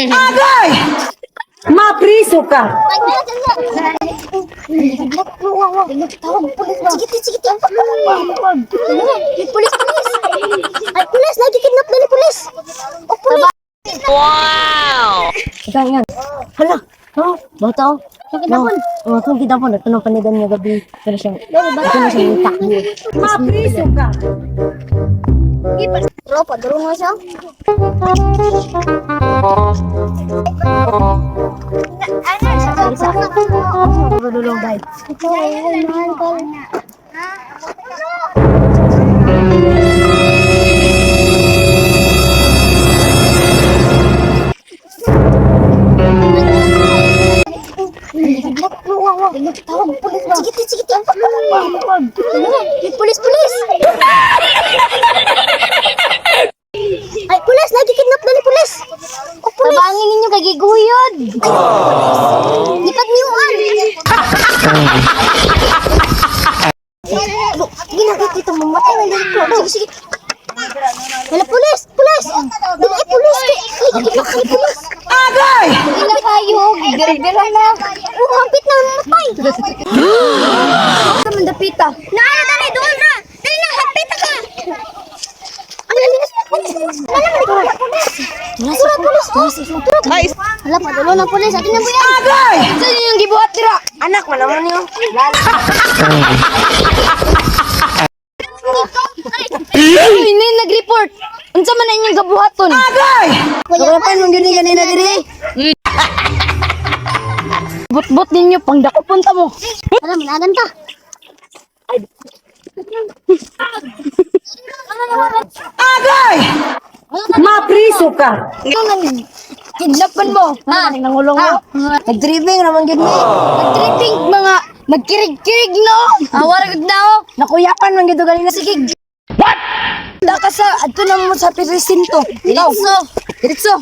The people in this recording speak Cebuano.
Agay! Mapriso ka! Sige, sige, pulis, pulis. Ay, pulis, lagi kidnap na ni pulis. O, pulis. Ikaw yan. Hala! Oh, bata oh. No, oh, itong kidnapon. Ito nang panigan niya gabi. Pero siyang, ito na siyang takbo. Mapriso ka! Tropa, duro nga siya. Dulong dahil. Sige, sige, pulis, pulis. Ay, pulis, lagi kidnap na ni pulis. O, pulis. Tabangin ninyo kay giguyod. Lipat niyo an. Ginagay ko mamatay na dito. Sige, sige. Wala, pulis, pulis. Dili, ay, pulis. Kay, kidnap ni pulis. Agay! Hindi na kayo. Bira-bira na. Oh, hampit na mamatay. Ito man dapita. Naana, dali, doon na. Dali na, hampit na ka. Ang lalim. Wala, pulis. Wala, pulis. Ay! Wala, padulo ng pulis. Atin na mo yan. Agay! Saan yung gibuhat dira? Anak man naman niyo. Uy, nay nag-report. Unsa man na inyong gabuhaton? Agay! Wala pa man gyud ni ganina diri. Bot-bot ninyo pangdako punta mo. Tara, managan ta. Agay! Mapriso ka! Kidnapan mo. Ha? Nangulong mo. Nag-tripping naman gyud ni. Nag-tripping mga nagkirig-kirig no. Awara gud na oh. Nakuyapan man gyud ganina. Sige. What? Da ka sa adto na mo sa presinto. Ikaw. Diretso. Diretso.